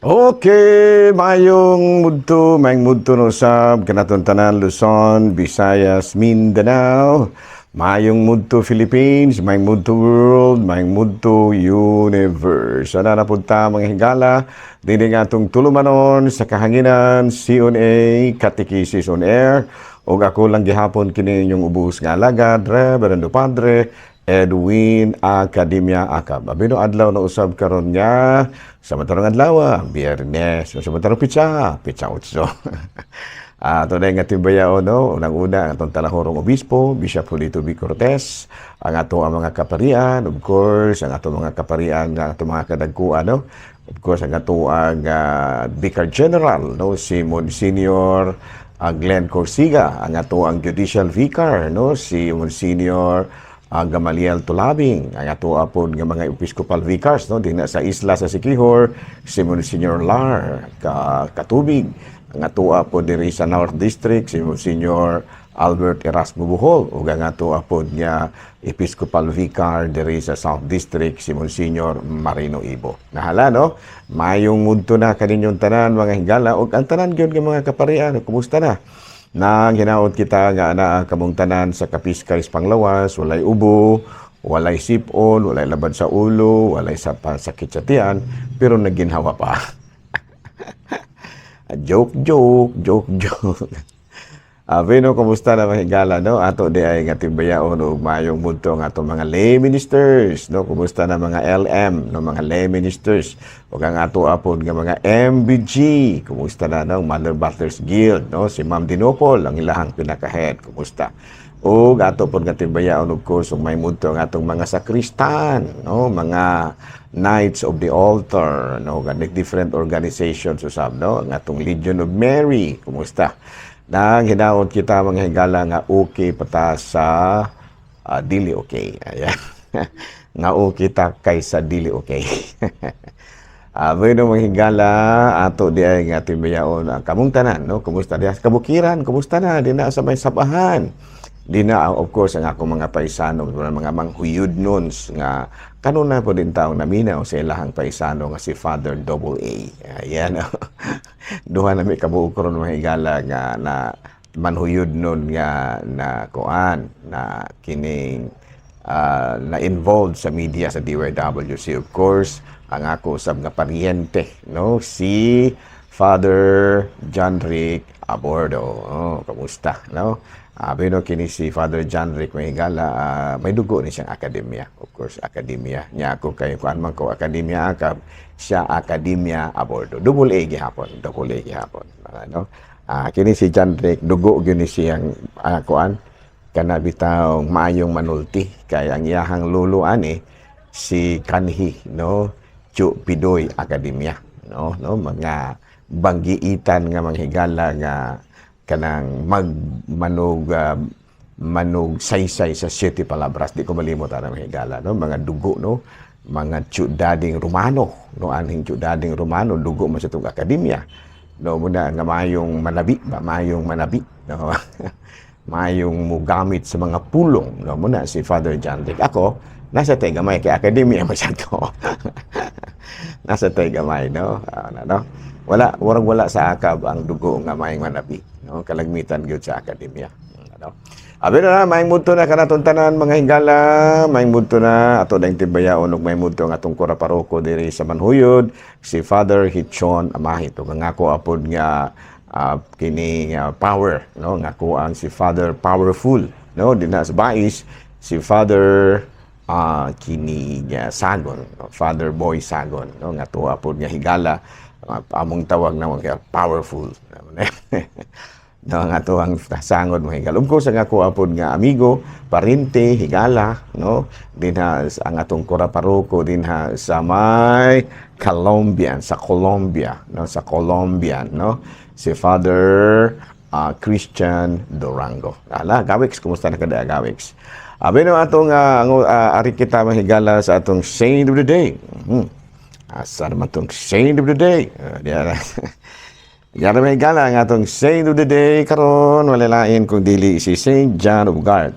Okay, mayong mudto no sab kanaton tanan, Luzon, Visayas, Mindanao, mayong mudto Philippines, mayong mudto world, mayong mudto universe. Ana na punta, mga higala, dinhi nga atong tulumanon sa kahanginan, CONA, Katekisis on Air, ug ako lang gihapon kini inyong ubos nga alagad, Reverendo Padre Edwin Academia Acab. Abino adlaw na usab karon nga sa matarong adlaw, Biyernes, sa matarong pitsa, pitsa 8. Ato na nga timbayaon, no, unang-una ang atong talahorong obispo, Bishop Julito B. Cortez, ang ato ang mga kaparian, of course, ang ato mga kaparian, ang ato mga kadagkuan, no? Of course, ang ato ang Vicar General, no, si Monsignor Glenn Corsiga, ang ato ang Judicial Vicar, no, si Monsignor Gamaliel Tulabing, ang ato apon nga mga Episcopal Vicars, no, dinha sa isla sa Siquijor, si Monsignor Lar Katubig, ang ato apon diri sa North District, si Monsignor Albert Erasmo Buhol, ug ang ato apon nga Episcopal Vicar diri sa South District, si Monsignor Marino Ibo. Nahala, no? Mayong mudto na kaninyong tanan, mga higala, ug ang tanan gyud nga mga kaparian, kumusta na? Nang hinaot kita nga ana kamong tanan sa kapiskay panglawas, walay ubo, walay sipon, walay labad sa ulo, walay sa sakit sa tiyan, pero nagginhawa pa. Joke, joke, joke, joke. Vino, kumusta na, mga higala, no? Ato di ay nga timbayaon og mayong mudto ang atong mga lay ministers, no? Kumusta na mga LM, no? Mga lay ministers. Ug ang ato apod nga mga MBG, kumusta na, no? Mother Butlers Guild, no? Si Ma'am Dinopol, ang ilahang pinaka-head, kumusta? Ug ato pod nga timbayaon, of course, ug may mudto ang atong mga sakristan, no? Mga Knights of the Altar, no? Different organizations usab, no? Ang atong Legion of Mary, kumusta? Nang hinaot kita, mga higala, nga okay pata sa dili okay. Ayan. Nga okay ta kaysa dili okay. Bueno, mga higala, ato di ay nga timbayaon ang kamong tanan, no? Kumusta diha sa kabukiran? Kumusta na dinha sa may sabahan? Dinha, of course, ang akong mga paisano, mga manghuyud nuns nga kanuna po din taong naminaw sa ilahang paisano nga si Father Double A. Ayan. Duha na mi kabuok karon, mga higala, nga na manhuyod nun nga na kuan na kining na involved sa media sa DYWC. Of course, ang ako usab nga pariente, no, si Father John Rick Abordo. Oh, kamusta, no? Pero kini si Father John Rick, may higala, may dugo ni siyang akademya. Of course, akademya. Nya ako kay kuan man ko, Akademya Akab, siya Akademya Abordo. Double A gihapon, double A gihapon. Ano? Kini si John Rick, dugo gyud ni siyang kuan kana bitaw maayong manulti kay ang iyahang lolo ani si Kanhi, no, Chu Pidoy Akademya, no, mga banggiitan nga mga higala nga kanang mag manog manog saysay sa Siete Palabras. Di ko malimot ang mga higala, no, mga dugo, no, mga tiyudading Romano, no, anhing tiyudading Romano, dugo man sa itong akademya, no, muna nga mayong manabi ba, mayong manabi, no, mayong mugamit sa mga pulong, no, muna si Father John Rick. Ako nasa tay gamay kay akademya masyado nasa tay gamay, no. No, wala, warang wala sa Akab ang dugo nga mayong manabi, no, kalagmitan gyud sa akademya, ano. Abi na, maayong mudto na kanaton tanan, mga higala, maayong mudto na ato dayong timbayaon ug maayong mudto ang atong kura paroko diri sa Manhuyod, si Father Hitchon Amahit, ug ang ako apod nga kini nga power, no, nga ako ang si Father Powerful, no, dinha sa Bais, si Father kini nga Sagon, no? Father Boy Sagon, no, nga tuwa pod nga higala, among tawag na mga powerful, no, nga tuwang sangod, mga higala. Of course, ang ako apod nga amigo, parente, higala, no, dinha ang atong kura paroko dinha sa may Colombian, sa Colombia, no, sa Colombian, no, si Father Christian Durango. Ala, Gawix, kumusta na kada, Gawix? Abi no atong ari kita, mahigala, sa atong saint of the day. Asa naman tong saint of the day? Diyan. Diyan, may higala, ang atong saint of the day karon wala lain kung dili si Saint John of God.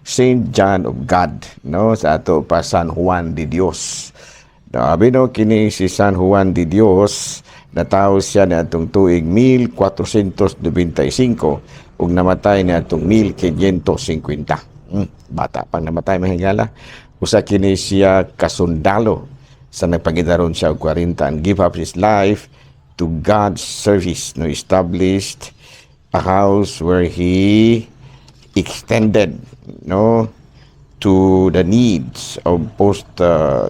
Saint John of God, no, sa ato pa San Juan de Dios. Abi no kini si San Juan de Dios Natawo siya niadtong tuig 1495 ug namatay niadtong 1550. Bata pang namatay, mga higala. Usa kini siya kasundalo sa nagpangidaron siya og 40 and give up his life to God's service, no? Established a house where he extended, no, to the needs of post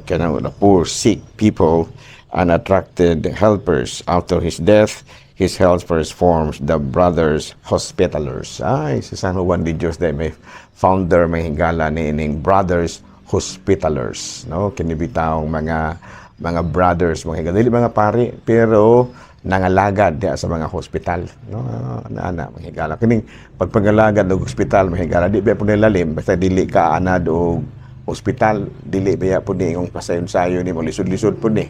kanang the poor, sick people and attracted helpers. After his death, his helpers formed the Brothers Hospitalers. Ay, si San Juan de Dios may founder, may higala, ni ining Brothers Hospitalers, no? Kini bitawng mga brothers, mga higala, dili mga pari, pero nangalagad diha sa mga hospital, no? Na ana, mga higala, kining pagpangalagad og hospital, mga higala, di ba po nilalim, basta dili ka anad og hospital, dili ba po ni ingong pasayon-sayon nimo, lisod-lisod po ni,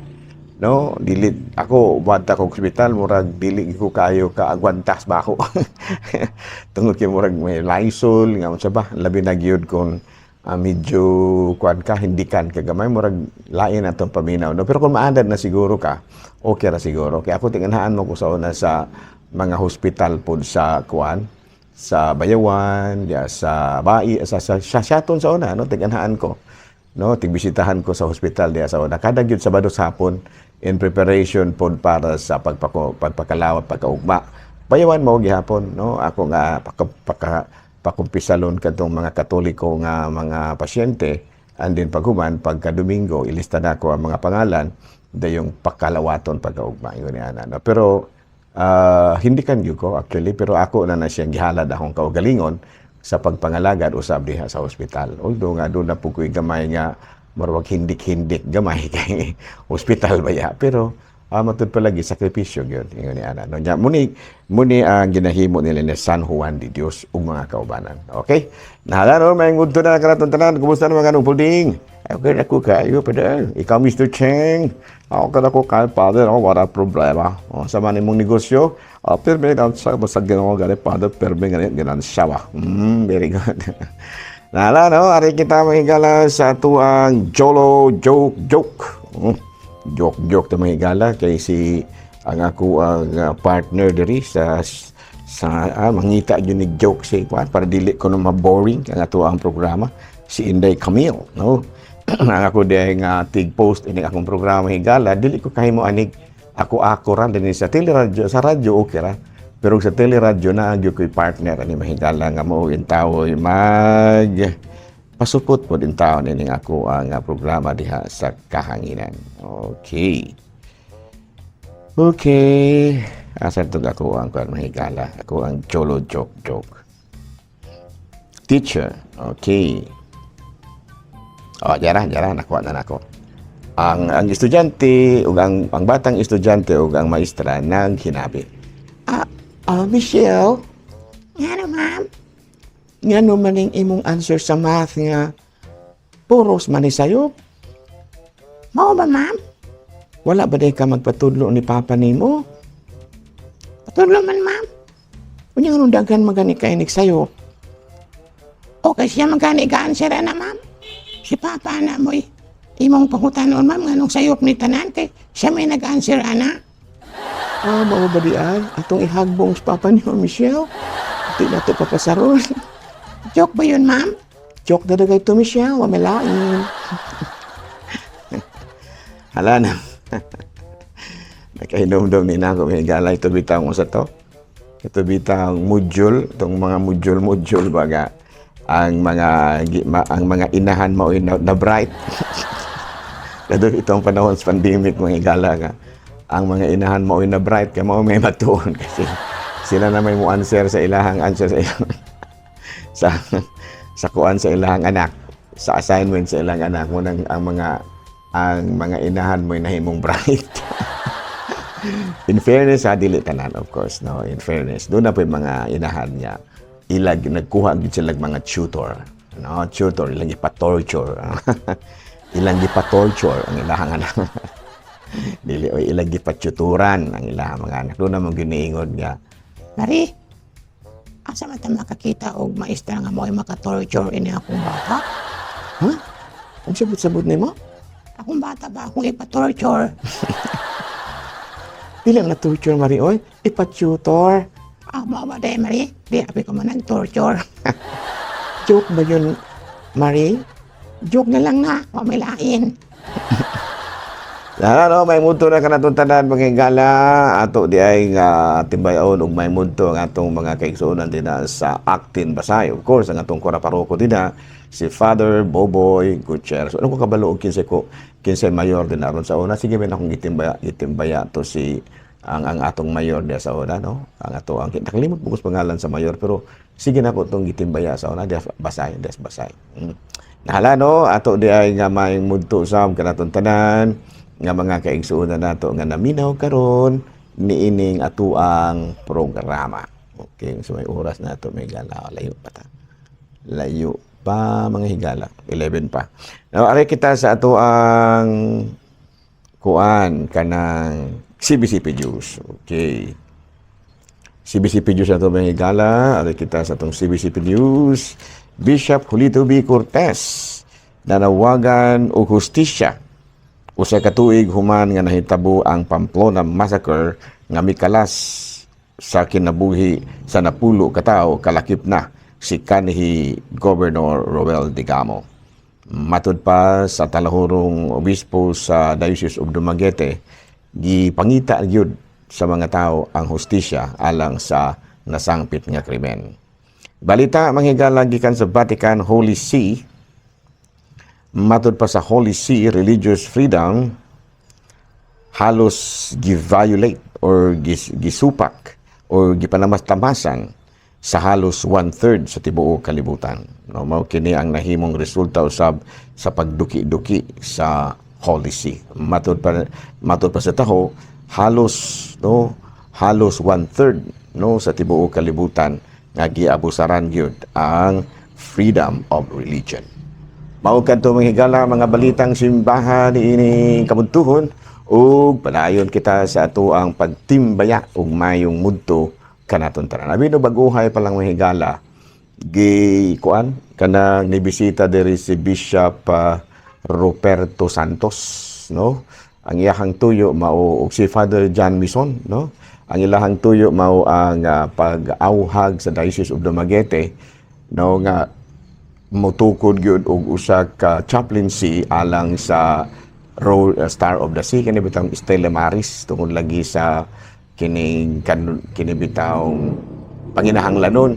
no? Dili ako bata ko hospital, murag dili ko kayo kaagwantas ba ako tungod kay murag may Lysol nga unsa ba, labi na gyud kung medyo kuan ka, hindi kan kagamay, murag lain atong paminaw, no? Pero kung maandad na siguro ka, okay ra siguro. Kay ako, tinganahan mo ko sa una sa mga hospital pod sa kuan, sa Bayawan, diya sa Bai, sa Siaton sa una, no? Tinganahan ko, no? Tigbisitahan ko sa hospital diya sa una kada gyud Sabado sa hapon in preparation pod para sa pagpakalawat pagkaugma. Bayawan mo gihapon, no? Ako nga paka pakumpisalon kadtong mga Katoliko nga mga pasyente and then paghuman, pagka Domingo, ilista na ko ang mga pangalan, dayong pakalawaton pagkaugma, ingon ni ana, no? Pero hindi kan gyud ko actually, pero ako na na siyang gihalad akong kaugalingon sa pagpangalagad usab diha sa ospital, although nga doon na po ko'y gamay nga marawag hindik-hindik gamay kay hospital ba ya, pero matud palagi sakripisyo gyud, ingon ni ana, no? Nya muni ang ginahimo nila ni San Juan de Dios ug mga kaubanan. Okay, nahala, no? May ngunto na kanaton tanan. Kumusta naman kanong pudding? Okay na ko kayo, Father. Ikaw, Mr. Cheng? Ako kada ko kay Father, ako wala problema. O, sa man imong negosyo, pirmi gan sa basag Ginoo gani, Father, pirmi gani ginansya ba. Very good. Nala, no? Ari kita, mga higala, sa tuang Jolo Joke Joke. Joke joke ta, mga higala, kay si ang ako ang partner diri sa mangita gyud ni joke si kwan para dili ko no ma-boring ang ato ang programa, si Inday Camille, no? Ang ako di nga tig post ini akong programa, higala, dili ko kahimo anig ako ako ra dinhi sa teleradyo. Sa radyo okay ra, pero sa teleradyo na gyud ko'y partner ani, mahigala, nga mao in tawo mag pasupot po din taon ining ako ang programa diha sa kahanginan. Okay. Asa to ako ang kuan, mahigala? Ako ang Jolo Joke Joke. Teacher. Okay. Oh, jara, jara, nakuha na nako. Ang estudyante ug ang batang estudyante ug ang maestra naghinabi. Ah, Michelle, ngano, ma'am? Ngano maning imong answer sa math nga puros man ni sayop? Mao ba, ma'am? Wala ba day ka magpatudlo ni papa nimo? Patudlo man, ma'am. Unya nganong daghan magani kainig sayo? Okay siya magani ka answer na, ma'am. Si papa na mo'y imong pangutanon, ma'am, nganong sayop ni tanan kay siya may nag-answer ana. Ah, mao ba di ay? Atong ihagbong sa papa niyo, Michelle. Di na to papasaron. Joke ba yun, ma'am? Joke na kay to, Michelle. Wamilain. Hala na. Nakahinomdom ni na ako, may higala, ito bitang sa to. Ito bitang module, itong mga module-module baga ang mga inahan mo na bright. Kado itong panahon sa pandemic, mga higala, nga ang mga inahan mo na bright kay mao may matuon kasi sila na may mo answer sa ilahang answer sa ilang sa kuan sa ilahang anak, sa assignment sa ilang anak mo nang ang mga inahan mo nahimong bright. In fairness ha, dili tanan, of course, no? In fairness, doon na po yung mga inahan niya ilag nagkuha gid sila mga tutor, no? Tutor, ilang gipa-torture ang ilahang anak, dili o ilang gipatutoran ang ilahang mga anak. Doon naman giniingon nga. Mari, asa man ta makakita og maestra nga mo'y maka-torture ini akong bata? Ha, ang sabot-sabot nimo? Akong bata ba akong ipa-torture? Dili na torture, Mari, oy. Ipa-tutor. Ah, mao ba diay, Mari? Di abi ko man nag-torture. Joke ba yun, Mari? Joke na lang na, wa may lain. Ano, may muto na kanatong tanan, mga higala. Ato di ay nga timbayon ug may muto ang atong mga kaigsuonan dinha sa Actin Basay. Of course, ang atong kura paroko dinha, si Father Boboy Gutierrez. Ano ko kabalo og kinsay ko, kinsay mayor din aron sa una. Sige, men akong gitimbaya, gitimbaya to si ang atong mayor diya sa una, no? Ang ato ang nakalimot ko pangalan sa mayor, pero sige na ko tong gitimbaya sa una diya Basay, diya sa Basay. Nahala, no, ato di ay nga may mudto sa kanatong tanan nga mga kaigsuonan nato nga naminaw karon niining atuang programa. Okay, so may oras na ato, may gala, layo pa ta. Layo pa, mga higala, 11 pa. Now, ari kita sa atuang kuan kanang CBCP News. Okay. CBCP News ato, mga higala, ari kita sa atong CBCP News. Bishop Julito B. Cortez nanawagan og hustisya 1 ka tuig human nga nahitabo ang Pamplona Massacre nga mikalas sa kinabuhi sa 10 ka tawo, kalakip na si kanhi Governor Roel Degamo. Matud pa sa talahurong obispo sa Diocese of Dumaguete, gipangita gyud sa mga tao ang hustisya alang sa nasangpit nga krimen. Balita, mga higala, gikan sa Vatican, Holy See. Matud pa sa Holy See, religious freedom halos gi-violate or gisupak or gipanamastamasan sa halos one-third sa tibuok kalibutan. No, mao kini ang nahimong resulta usab sa pagduki-duki sa Holy See. Matud pa sa taho, halos, no, halos one-third, no, sa tibuok kalibutan nga giabusaran gyud ang freedom of religion. Mao kadto, mga higala, mga balitang simbahan niining kabuntuhon ug padayon kita sa atoang pagtimbaya ug mayong mudto kanaton tanan. Abi no, baguhay pa lang, mga higala, gi kuan kanang nibisita diri si Bishop Roberto Santos, no? Ang iyahang tuyo mao og si Father John Mison, no? Ang ilahang tuyo mao ang pag-auhag sa Diocese of Dumaguete, no, nga motukod gyud og usa ka chaplaincy alang sa Star of the Sea, kini bitawng Stella Maris, tungod lagi sa kining kini bitawng panginahanglanon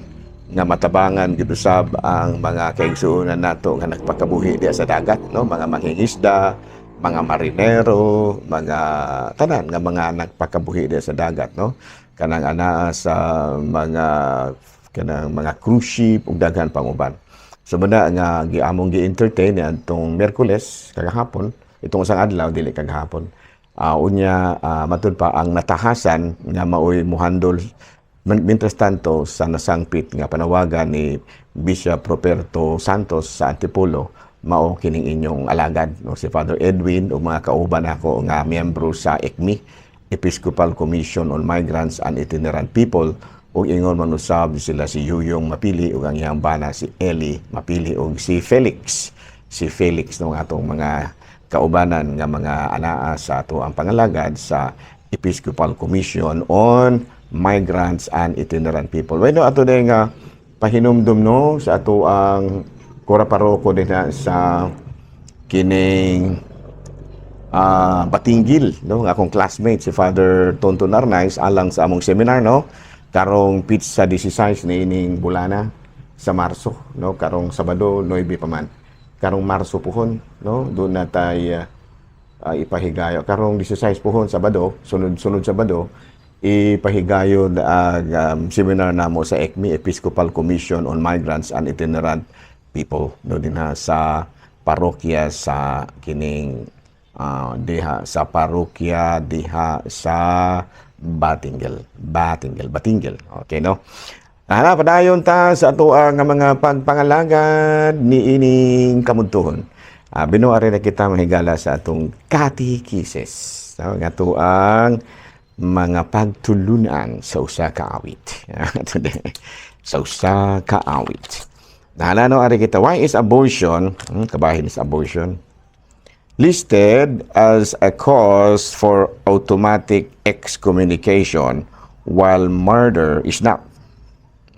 nga matabangan gyud usab ang mga kaigsuonan nato nga nagpakabuhi diya sa dagat, no, mga mangingisda, mga marinero, mga tanan nga mga nagpakabuhi diya sa dagat, no, kanang anaa sa mga kanang mga cruise ship ug daghan pang uban. So muna nga giamong gi-entertain atong Miyerkules kagahapon, itong isang adlaw, dili kagahapon. Unya, matud pa ang natahasan nga maoy muhandol mientras tanto sa nasangpit nga panawagan ni Bishop Roberto Santos sa Antipolo mao kining inyong alagad, no, si Father Edwin ug mga kauban nako nga miyembro sa ECMI, Episcopal Commission on Migrants and Itinerant People, ug ingon man usab sila si Yuyong Mapili ug ang iyang bana si Eli Mapili ug si Felix, no, atong mga kaubanan nga mga anaa sa ato ang pangalagad sa Episcopal Commission on Migrants and Itinerant People. Bueno, ato din nga pahinumdum, no, sa ato ang kura paroko din na sa kining Batinguil, no, nga akong classmate si Father Tonton Arnaiz, alang sa among seminar, no, karong petsa 16 ni ining bulana sa Marso, no, karong Sabado 9 pa man, karong Marso puhon, no, doon na tay ipahigayo karong 16 puhon, Sabado, sunod-sunod Sabado, ipahigayon ang seminar namo sa ECMI, Episcopal Commission on Migrants and Itinerant People, no, dinha sa parokya sa kining diha sa parokya diha sa Batinguil, Batinguil, Batinguil. Okay, no? Ana, padayon ta sa ato nga mga pagpangalagad niining kamudtuhon. Binuari na kita, mahigala, sa atong katekisis. So, nga ato ang mga pagtulunan sa usa ka awit. Sa usa ka awit. Nahala, no, ari kita, why is abortion, kabahin is abortion? Listed as a cause for automatic excommunication while murder is not.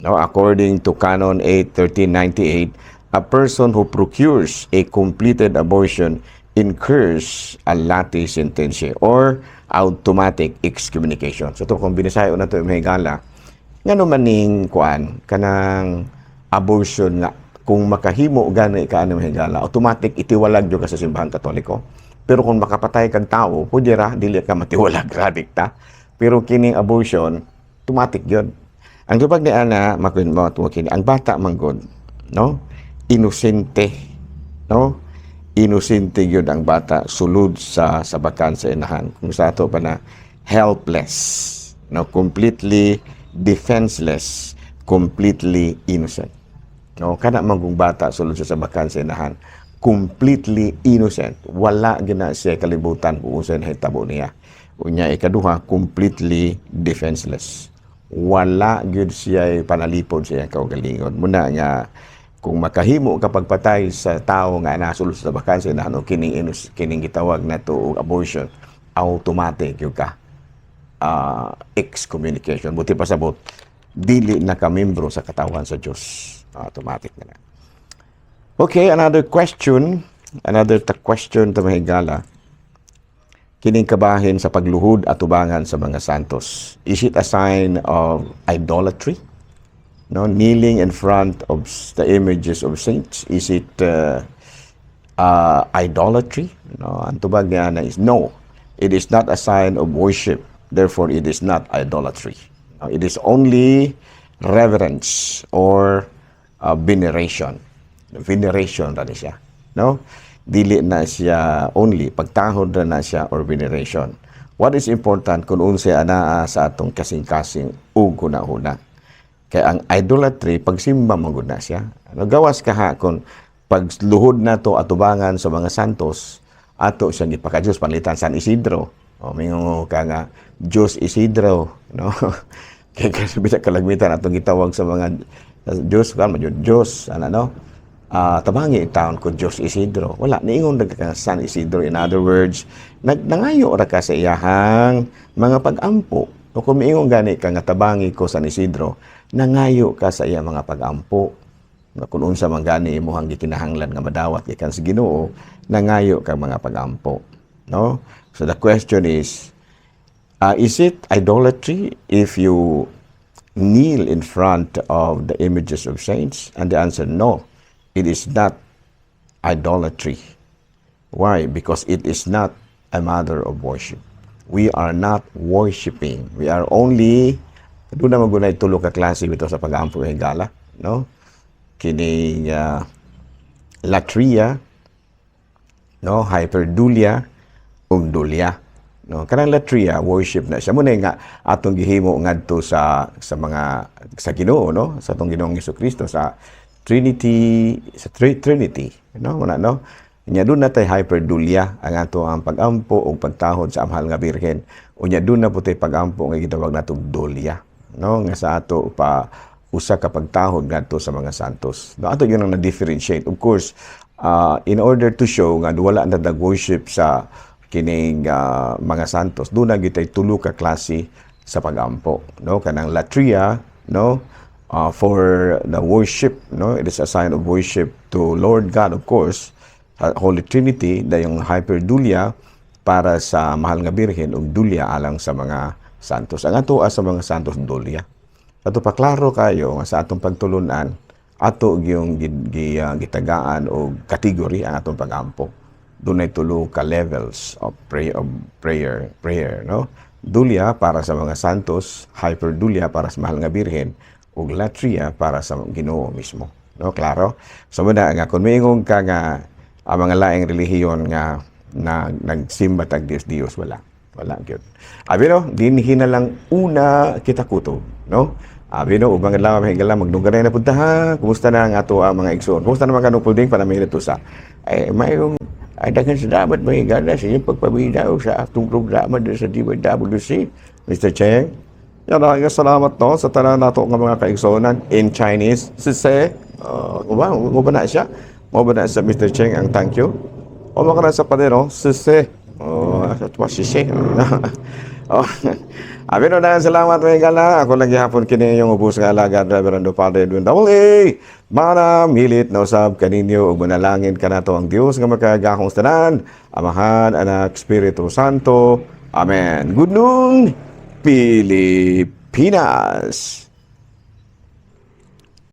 No, according to Canon 8, 1398, a person who procures a completed abortion incurs a latae sententiae or automatic excommunication. So ito, kung binisayo na ito, mga higala, ngano maning kuan kanang abortion nga kung makahimo gani ka ano, higala, automatic itiwalag jud ka sa Simbahan Katoliko? Pero kung makapatay kag tao, pwede ra dili ka matiwalag ra dikta. Pero kining abortion, automatic yun. Ang tubag ni ana makin mo kini, ang bata manggod, no, inosente, no, inosente gyud ang bata sulod sa sabakan sa inahan. Kung sa ato pa na, helpless, no, completely defenseless, completely innocent, no? Kana man bata sulod sa sabakan sa inahan, completely innocent, wala gina siya kalibutan kung unsay nahitabo niya. Unya ikaduha, completely defenseless, wala gyud siya panalipod sa iyang kaugalingon. Muna nga kung makahimo ka pagpatay sa tao nga nasulod sa sabakan sa inahan o kining gitawag na to og abortion, automatic gyud ka excommunication. Buti pasabot, dili na ka membro sa katawan sa Dios. Automatic na na. Okay, another question, another question to, mahigala. Kining kabahin sa pagluhod at tubangan sa mga santos. Is it a sign of idolatry? No, kneeling in front of the images of saints, is it idolatry? No, ang tubag niya na is no. It is not a sign of worship. Therefore, it is not idolatry. No, it is only reverence or veneration. Veneration ra ni siya. No? Dili na siya, only pagtahod ra na siya or veneration. What is important, kung unsay anaa sa atong kasing-kasing ug hunahuna. Kay ang idolatry, pagsimba man gud na siya. Ano, gawas ka ha kung pagluhod na to atubangan sa mga santos, ato siyang gipaka-Diyos, panlitan San Isidro. O mingon ka nga Diyos Isidro, no? Kay kasi bisa kalagmitan atong gitawag sa mga Diyos kan man Diyos, ano, no? Tabangi taon ko Diyos Isidro. Wala, niingon na ka San Isidro. In other words, nangayo ra ka sa iyahang mga pag-ampo. O kung miingon gani ka nga tabangi ko San Isidro, nangayo ka sa iyang mga pag-ampo. Nga kung unsa man gani imong gikinahanglan nga madawat gikan sa Ginoo, nangayo ka mga pag-ampo. No? So the question is it idolatry if you kneel in front of the images of saints? And the answer, no. It is not idolatry. Why? Because it is not a matter of worship. We are not worshiping. We are only, doon na magunay tulo ka klase ito sa pag-ampo ng higala, no? Kini latria, no, hyperdulia, ug dulia. No, kanang latria, worship na siya. Muna nga atong gihimo ngadto sa mga sa Ginoo, no, sa atong Ginoong Kristo sa Trinity, sa Trinity, no, muna, no. Nya doon na tay hyperdulia, ang ato ang pag-ampo ug pagtahod sa Mahal nga Birhen. Unya doon na po tay pag-ampo nga gitawag natong dulia, no, nga sa ato pa usa ka pagtahod ngadto sa mga santos. No, ato yun ang na-differentiate. Of course, in order to show nga wala na nag-worship sa kining mga santos, doon na gitay tulo ka klase sa pag-ampo, no? Kanang latria, no, for the worship, no, it is a sign of worship to Lord God, of course, Holy Trinity, dayong hyperdulia para sa Mahal nga Birhen ug dulia alang sa mga santos. Ang ato sa mga santos, dulia. Ato paklaro kayo nga sa atong pagtulunan, ato gyung gitagaan og category ang atong pag-ampo. Dunay tulo ka levels of prayer, no? Dulia para sa mga santos, hyperdulia para sa Mahal nga Birhen, ug latria para sa Ginoo mismo. No, klaro? So muna nga kung miingon ka nga ang mga laing relihiyon nga na nagsimba tag Dios Dios, wala. Wala gyud. Abi no, dinhi na lang una kita kutob, no? Abi no, ubang adlaw, mahigala, magdunggan na punta ha. Kumusta na ang ato ang mga igsoon? Kumusta naman kanong pulding para may sa? Ay mayroong ay daghan salamat, mahigala, sa inyong pagpaminaw sa atong programa din sa DYWC. Mr. Cheng. Yan, maraming salamat, no, sa tanan nato nga mga kaigsuonan in Chinese. 谢谢, ba, mo ba na siya? Mo ba na sa Mr. Cheng ang thank you? O maka sa pader, oh, sise. Oh, sa sise. Oh. Abi no, daghang salamat, mga higala. Ako lang gihapon kini yung ubos nga alagad, Reverendo Padre Edwin Double A. Mana milit na usab kaninyo ug manalangin kanato ang Dios nga makagagahom tanan, Amahan, Anak, Espiritu Santo. Amen. Good noon, Pilipinas.